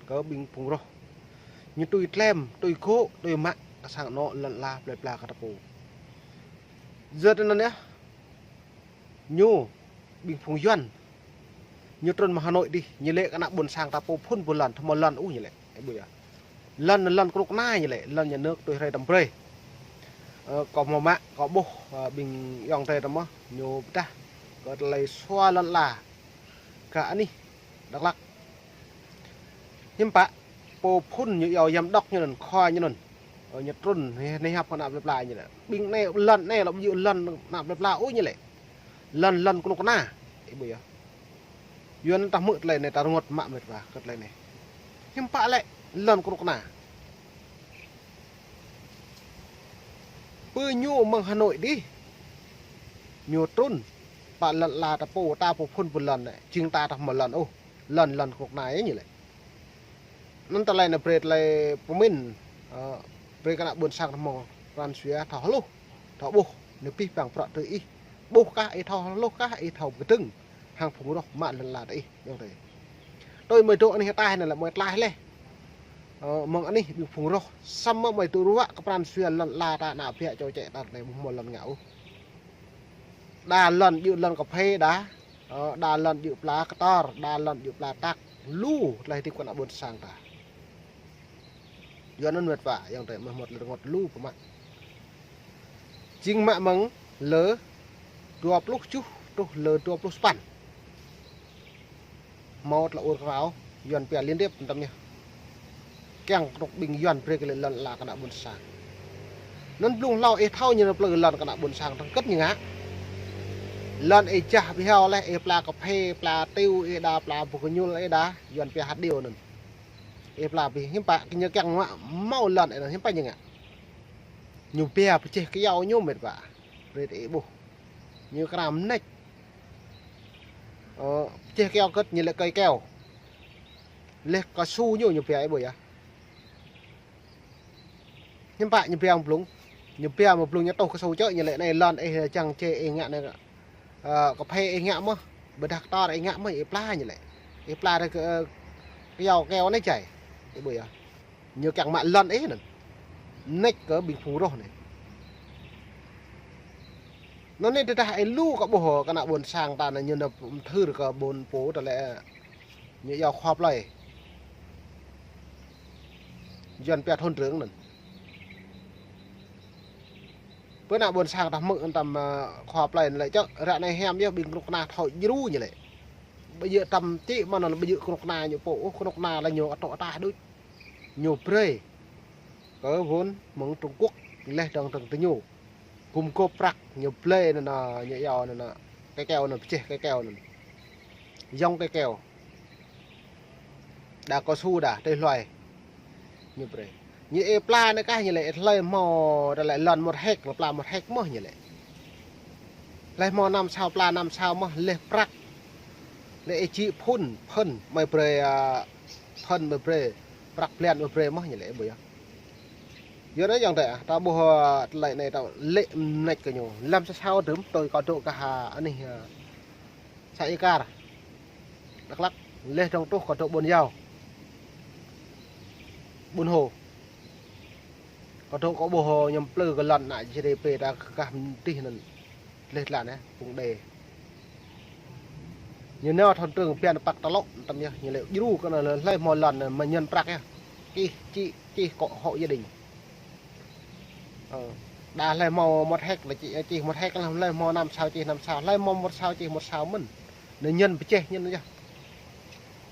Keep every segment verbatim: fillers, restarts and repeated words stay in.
kơ ƀing phung roh. Ñu tui tlem, tui gŏ, tui mă, kơ sang anŏ lŏn ala plơi pla kơ ta pô. Yua anŭn yơh, ñu ƀing phung Yuan, ñu trŭn mơ̆ng Hà Nội dih, ñu lĕ kơ ană ƀôn sang ta pô phŭn pô lŏn, thâo mơ̆ lŏn ôh ñu lĕ. Ih ƀuh yơh. Lŏn, lŏn kơnuk kơna ñu lĕ, lŏn nhà nước tui hrơi tăm brơi. Ơ, kâo hmâo mă, kâo ƀuh, ơ, ƀing ayŏng adơi ta mơ̆, ñu pơdah kơ tơlơi sua lŏn ala kơ anih Dak Lak. Hiư̆m pă, pô phŭn ñu iâu giám đốc ñu anŭn, khua ñu anŭn. Ơ, ñu trŭn, ñu, ñu hiăp kơ ană plơi pla ñu lĕ. Ƀing anai, lŏn anai lŏ ƀu djơ̆ lŏn ană plơi pla ôh ñu lĕ. Lŏn, lŏn kơnuk kơna. Ih ƀuh yơh. Yua anŭn ta hmư̆ tơlơi anai ta rơngot mă mĕt wa kơ tơlơi anai. Hiư̆m pă lĕ lŏn kơnuk kơna. Pơ ñu mơ̆ng Hà Nội dih. Ñu trŭn. Pă lŏn ala ta pô, ta pô phŭn pô lŏn anai. Jing ta thâo mơ̆ lŏn ôh. Lŏn, lŏn kơnuk kơna yơh ñu lĕ. Anŭn tơlơi anai brơi tơlơi pơmĭn, ơ, brơi kơ ană ƀôn sang ta mơ̆ Pran Sua thâo hluh, thâo ƀuh, anai pih pang prăk tơ ih. Ƀuh kah ih thâo hluh kah ih thâo pơkơdơ̆ng hăng phung roh mă lŏn ala ta ih, ayŏng adơi. Tui mơi dŏ anih ataih anai lĕ mơi tlaih laih. Ơ, mơ̆ng anih ƀing phung roh, samơ̆ mơi dŏ ruă kơ Pran Sua lŏn ala ta ană ƀiă čô čĕ ta anai ƀu hmâo lŏn ngă ôh. Đa lŏn djơ̆ lŏn kơphê đa, ơ, đa lŏn djơ̆ pla kơtor, đa lŏn djơ̆ pla tak, lu tơlơi hơdip kơ ană ƀôn sang ta. Yua anŭn mĕt wa, ayŏng adơi mơ̆ hmâo tơlơi rơngot lu pơmă. Jing mă mơ̆ng lơ dua pluh tơjuh truh lơ dua pluh sapăn. Hmâo tơlơi ur krao, Yuan pia liên tiếp tăm yơh. Kiăng kơnuk ƀing Yuan brơi kơ lĕ lŏn ala kơ ană ƀôn sang. Anŭn blung hlâo ih thâo ñu anŭn plư lŏn kơ ană ƀôn sang tơngkơt ñu ngă. Lŏn ih jah ƀiă laih, ih pla kơphê, pla tiu, ih đa pla bơ kơñul, ih đa, Yuan pia hạt điều anŭn. Ih pla ƀiă hiư̆m pă, ñu kiăng mă hmâo lŏn ih anŭn hiư̆m pă ñu ngă. Ñu ƀiă pơjeh kyâo ñu mĕt wa. Brơi ih ƀuh. Ñu kra mơneč. Ơ, pơjeh kyâo kơt ñu lĕ kơi kyâo. Laih kơ su ñu, ñu ƀiă ih ƀuh yơh. Hiư̆m pă ñu ƀiă mơ̆ng blung. Ñu ƀiă mơ̆ng blung ñu tuh kơ su čơ̆ ñu lĕ anai lŏn ih čang čê ih ngă anai. Ơ, kơphê ih ngă mơ̆. Ƀôdah kơtor ih ngă mơ̆, ih pla ñu lĕ. Ih pla rơ kơ, ơ, kyâo kyâo anai jai. Ih ƀuh yơh. Ñu kiăng mă lŏn ih anŭn. Mơneč kơ ƀing phung roh anai. Anŭn anai tơdah ih lu kơ ƀuh kơ ană ƀôn sang ta anŭn ñu nao pơthưr kơ ƀôn pô tơlơi, ơ, ñu iâu khua plơi. Yuan pia thôn trưởng anŭn. Pơ ană ƀôn sang ta hmư̆ tăm, ơ, khua plơi anŭn lĕ čơ̆, ră anai hiam yơh ƀing kơnuk kơna thâo djru ñu lĕ. Ƀu djơ̆ tăm čĭ mơ̆n anŭn ƀu djơ̆ kơnuk kơna ñu pô, ơ, kơnuk kơna lĕ ñu atŏ ataih đôč. Ñu brơi kơ vốn mơ̆ng Trung Quốc, laih dơ̆ng dơ̆ng tơ ñu. Gum gôp prăk ñu blơi anŭn, ñu iâu anŭn, kơi kyâo anŭn, pơjeh kơi kyâo anŭn. Yŏng kơi kyâo. Đa kơ su đa, tơl hluai. Ñu brơi. Ñu ih pla anai kah ñu lĕ hlơi hmâo, tơlơi lŏn một héc, pla một héc mơ̆ ñu lĕ. Hlơi hmâo năm sao pla năm sao mơ̆, laih prăk. Laih ih čĭ phŭn, phŭn, mơi brơi, ơ, phŭn mơi brơi. Prăk blan mơi brơi mơ̆ ñu lĕ, ih ƀuh yơh. Yua anŭn ayŏng adơi, ta ƀuh, ơ, tơlơi anai ta lĕ mơneč kơ ñu. Lăm sa sao dơ̆m tui kâo dŏ kơ ha anih, ơ, xã Ia Kar, Dak Lak, laih dơ̆ng truh kâo dŏ Ƀôn Yao, Ƀôn Hồ. Kâo dŏ kâo ƀuh, ơ, ñu plư kơ lŏn ană Jrai pê ta kah mơdih anŭn. Laih tơlơi anai, phung đe. Ñu nao thôn trưởng biă păk tơlŏ, tăm yơh, ñu lĕ djru kơ anŭn hlơi hmâo lŏn, ơ, mơñen prăk yơh. Čih, čih, čih kơ hộ gia đình. Ơ, đa hlơi hmâo một héc lĕ čih, čih một héc, hlơi hmâo năm sao čih năm sao, hlơi hmâo một sao čih một sao mơ̆n. Anŭn ñen pơjeh ñen yơh.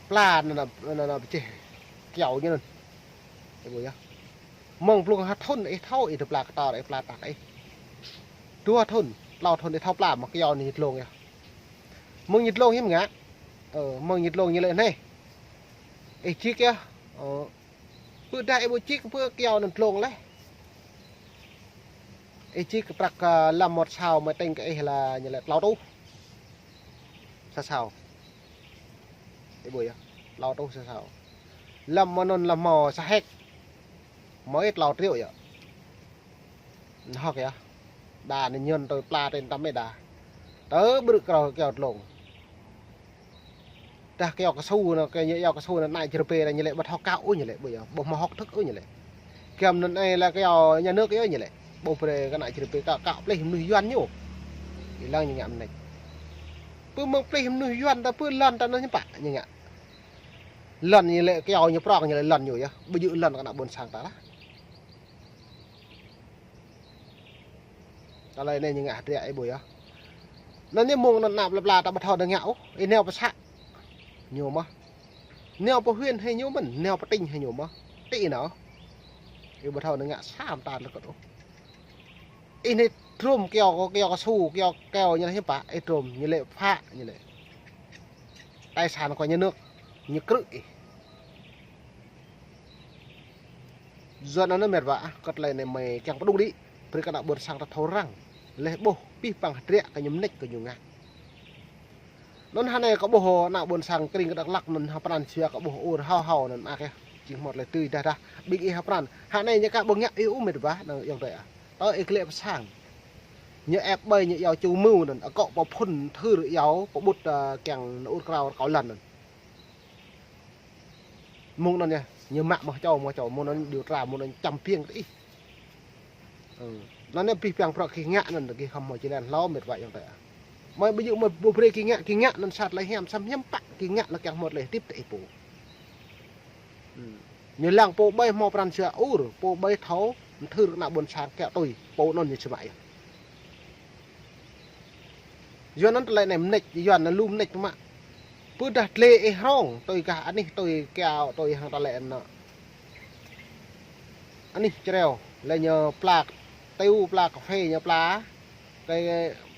Pla anŭn, anŭn, anŭn pơjeh kyâo ñu anŭn. Ih ƀuh yơh. Mơ̆ng blung ha thŭn ih thâo ih dŏ pla kơtor ih pla tak ih. Dua thŭn, klâo thŭn ih thâo pla mơ̆ kyâo anŭn ñu dlông yơh. Mơ̆ng ñu dlông hiư̆m ngă. Ơ, mơ̆ng ñu dlông ñu lĕ anai. Ih čĭ kơ, ơ, Pơ dah ih ƀu čĭ kơ pơ kyâo anŭn dlông laih. Ih čĭ kơ prăk, ơ, lăm một sao mơi tĭng kơ ih lĕ ñu lĕ klâo rơtuh. Sa sao. Ih ƀuh yơh. Klâo rơtuh sa sao. Lăm mơ̆ng anŭn lăm hmâo sa héc. Mơi klâo triệu yơh. Anŭn hơ̆k yơh. Đa anŭn ñen tui pla tui tăm ih đa. Tơ ƀrư̆ kyâo kyâo dlông. Dah kơyâo kơsu anŭn, kơ ñu iâu kơsu anŭn, ană Jrai pơ anŭn ñu lĕ ƀu thâo kâo ôh ñu lĕ, ƀu yơh, ƀu hmâo học thức ôh ñu lĕ. Giăm anŭn anai lĕ kơyâo nhà nước yơh ñu lĕ. Ƀu brơi kơ ană Jrai pơ kâo, kâo plih mơnuih Yuan ñu. Ih lăng ñu ngă mơneč. Pơ mơ̆ng plih mơnuih Yuan ta pơ lŏn ta anŭn hiư̆m pă ñu ngă. Lŏn ñu lĕ kơyâo ñu prŏng ñu lĕ lŏn ñu yơh. Ƀu djơ̆ lŏn kơ ană ƀôn sang ta lah. Tơlơi anai ñu ngă hơdră ih ƀuh yơh. Anŭn ñu mơ̆ng anŭn ană plơi pla ta ƀu thâo dơ̆ng ngă ôh, ih nao pơ să. Ñu mơ̆n. Nao pơ huyện hơi ñu mơ̆n, nao pơ tỉnh hơi ñu mơ̆n. Tĭ nao. Ih ƀu thâo dơ̆ng ngă sa mơta lơkŭt ôh. Ih anai trôm kơyâo, kơyâo kơsu, kơyâo keo ñu lĕ hiư̆m pă, ih trôm, ñu lĕ phá, ñu lĕ. Tài sản của nhà nước, ñu krư̆ ih. Yua anŭn met wa, kơ tơlơi anai mơi kiăng pơđŭng đĭ, brơi kơ ană ƀôn sang ta thâo răng. Laih ƀuh, abih bang hơdră kơ ñu mơneč kơ ñu ngă. Anŭn hơnai kâo ƀuh ană ƀôn sang tring kơ Dak Lak anŭn hơpran jua kâo ƀuh ur hâo hâo anŭn mă kơ. Jing hmâo tơlơi tui dah dah, ƀing ih hơpran. Hơnai ñu ka ƀu ngă ih ôh met wa, anŭn ayŏng adơi ah. Tơ ih klĕ pơ sang. Ñu ĕp ƀơi ñu iâu ču mơ̆ anŭn, akŏ pơphŭn thưr iâu, pơƀut, ơ, kiăng anŭn ur krao rơkâo lăn anŭn. Mơ̆ng anŭn yơh, ñu mă mơ̆ čô, mơ̆ čô, mơ̆ng anŭn điều tra, mơ̆ng anŭn čăm piêng tơ ih. Ơ, anŭn yơh abih bang prŏ gih ngă anŭn, gih khŏm hmâo jơlan hlâo met wa ayŏng adơi ah. Mơi ƀu djơ̆ mơi ƀu brơi gih ngă, gih ngă anŭn sat lĕ hiam, samơ̆ hiam pă gih ngă lĕ kiăng hmâo tơlơi hơdip tơ ih pô. Ơ, ñu lăng pô ƀơi hmâo pran jua ur, pô ƀơi thâo, mơthưr kơ ană ƀôn sang kiaŏ tui, pô anŭn ñu čơmă yơh. Yua anŭn tơlơi anai mơneč, yua anŭn lu mơneč mă. Pơ dah tlê ih hrŏng, tui gah anih, tui kiaŏ, tui hăng tơlơi anŭn. Anih čreo, lĕ ñu pla tiu, pla cà phê, ñu pla, kơ,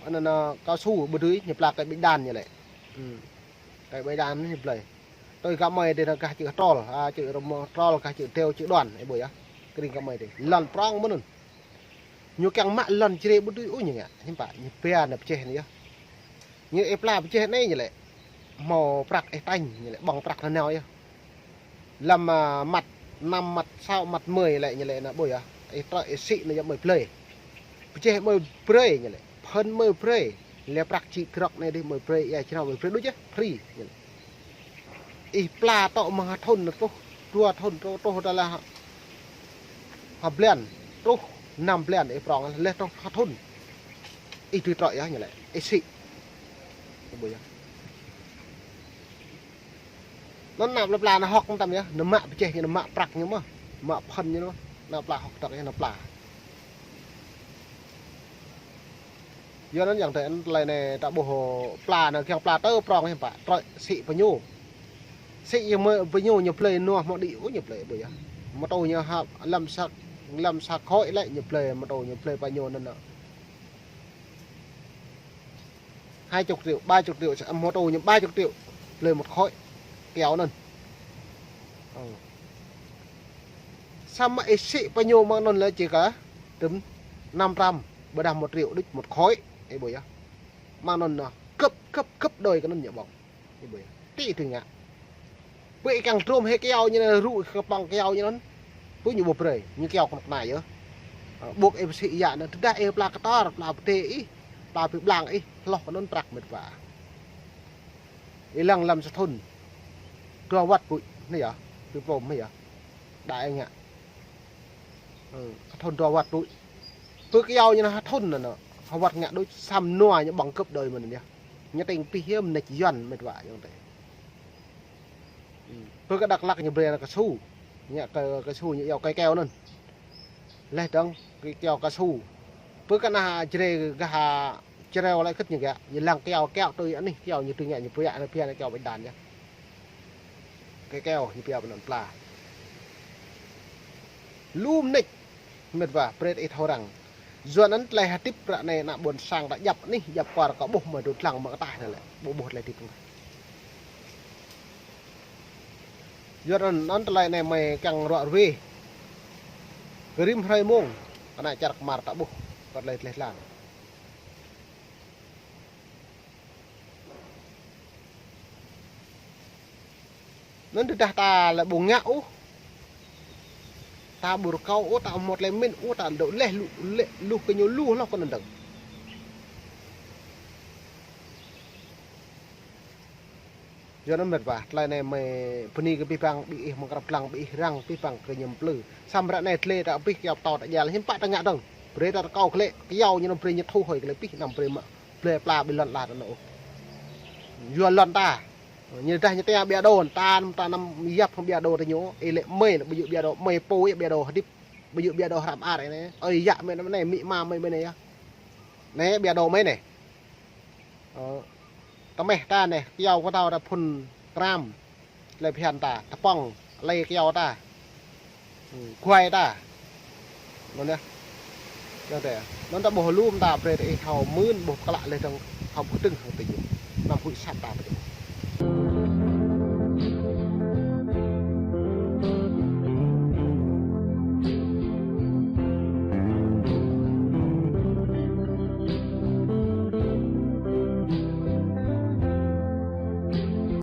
anŭn, anŭn, cao su, ƀu dưi, ñu pla kơ ƀĭ đan ñu lĕ. Ư, kơ ƀĭ đan ñu blơi. Tui gah mơi dih anŭn gah čư̆ trol, a, čư̆ rơmô trol, gah čư̆ treo, čư̆ đoan, ih ƀuh yơh. Kơring gah mơi dih. Lŏn prŏng mơ̆n anŭn. Ñu kiăng mă lŏn Jrai ƀu dưi ôh ñu ngă, hiư̆m pă, ñu pia anŭn pơjeh anŭn yơh. Ñu ih pla pơjeh anai ñu lĕ. Hmâo prăk ih tañ, ñu lĕ ƀơ̆ng prăk nanao yơh. Lăm, a, măt năm măt sáu măt mười lĕ ñu lĕ anŭn ƀuh yơh. Ih trŏ ih sĭ anŭn yơh mơi blơi. Pơjeh mơi brơi ñu lĕ. Phŭn mơi brơi. Lĕ prăk čĭ krŏk anai dih mơi brơi, ia črao mơi brơi đôč yơh, free ñu lĕ. Ih pla tŏ mơ̆ng ha thŭn truh, dua thŭn truh, truh dah lah ha blan, truh năm blan ih prŏng, laih truh ha thŭn. Ih tui trŏ yơh ñu lĕ, ih sĭ. Ih ƀuh yơh. Anŭn ană plơi pla anŭn hŏk mơtam yơh, anŭn mă pơjeh ñu, anŭn mă prăk ñu mơ̆n, mă phŭn ñu mơ̆n, ană pla hŏk tŏk yơh, ană pla. Yua anŭn ayŏng adơi, tơlơi anai ta ƀuh pla anŭn kiăng pla tơ prŏng hiư̆m pă, trŏ sĭ pơ ñu. Sĭ yơh mơi pơ ñu, ñu blơi anŭn hmâo đĭ ôh ñu blơi ƀuh yơh. Mơtô ñu ha, lăm sa, lăm sa khối lĕ ñu blơi, mơtô ñu blơi pơ ñu anŭn. Hai chục triệu, ba chục triệu, mơtô ñu ba chục triệu, blơi một khối, keo anŭn. Ơ. Samơ̆ ih sĭ pơ ñu mơ̆ng anŭn lĕ či kơ tơm năm trăm, ƀôdah một triệu đôč một khối, ih ƀuh yơh. Mơ̆ng anŭn anŭn, gấp, gấp, gấp đôi kơ anŭn ñu ƀơ̆ng. Ih ƀuh yơh. Tĭ tui ngă. Pơ ih kiăng trôm hơi keo ñu anŭn, rŭ kơ păng keo ñu anŭn. Pơ ñu ƀu brơi, ñu keo kơnuk kơna yơh. Ơ, ƀuh ih pơsĭ yă anŭn, tơdah ih pla kơtor, pla pơdê ih, pla pơblang ih, hloh kơ anŭn prăk met wa. Ih lăng lăm sa thŭn. Dua wăt pui, anai yơh, pui plôm anai yơh. Đa ih ngă. Ơ, sa thŭn dua wăt pui. Pơ keo ñu anŭn ha thŭn anŭn, ha wăt ngă đôč, samơ̆ nua ñu ƀơ̆ng gấp đôi mơ̆n yơh. Ñu tĭng pĭ hiư̆m mơneč Yuan met wa ayŏng adơi. Ư. Pơ kơ Dak Lak ñu brơi anŭn cao su. Ñu kơ cao su ñu iâu kơ keo anŭn. Laih dơ̆ng kơ keo cao su. Pơ kơ ană Jrai gah čreo lĕ kơ̆t ñu gah. Ñu lăng keo, keo tui anih keo ñu tui ngă ñu pia anŭn pia anŭn keo ƀĭ đan yơh. Kơ keo ñu pia pơ anŭn pla. Lu mơneč. Met wa, brơi ih thâo răng. Yua anŭn tơlơi hơdip ră anai ană ƀôn sang ta djăp anih, djăp kwar kơ ƀuh mơi dŏ lăng mơ̆ng ataih anŭn lĕ. Ƀu ƀuh tơlơi hơdip anŭn. Yua anŭn, anŭn tơlơi anai mơi kiăng ruă ruê. Kơ rĭm hrơi mông, kơnă čar kơmar ta ƀuh, kơ tơlơi tơleh tơlang. Anŭn tơdah ta lĕ ƀu ngă ôh. Ta ƀu rơkâo ôh, ta hmâo tơlơi mĭn ôh, ta dŏ laih lu, laih lu kơ ñu lu hloh kơ anŭn dơ̆ng. Yua anŭn mĕt wa, tơlơi anai mơi bơni kơ abih bang, ƀing ih mơ̆ng krăp lăng, ƀing ih răng, abih bang kơ ñu plư. Samơ̆ ră anai tơlơi ta abih kyâo pơtâo ta djăl, hiư̆m pă ta ngă dơ̆ng. Brơi ta rơkâo klĕ, kyâo ñu anŭn brơi ñu thu hơi klĕ abih, anăm brơi mă, blơi pla ƀing lŏn ala ta anŭn ôh. Yua lŏn ta. Ñu dah ñu tơña ƀiă đô, ta anăm, ta anăm yap hăng ƀiă đô ta ñu, ih lĕ mơi, lĕ ƀu djơ̆ ƀiă đô, mơi pô yơh ƀiă đô hơdip, ƀu djơ̆ ƀiă đô hrăm ar anai. Ơi yă mơi anăm anai, amĭ ama mơi ƀơi anai yơh. Anai ƀiă đô mơi anai. Ơ, tơmeh ta anai, kyâo kơ ta ta phun kram, lĕ phiăn ta, tơpŏng, lĕ kyâo ta. Hmm, guai ta. Anŭn yơh. Yơh tĕ. Anŭn ta ƀuh lŏm ta brơi ta ih thâo mưn ƀuh klă lĕ dơ̆ng thâo ƀuh tơ̆ng hăng tơjŭ. Anăm huĭ sat ta tơjŭ.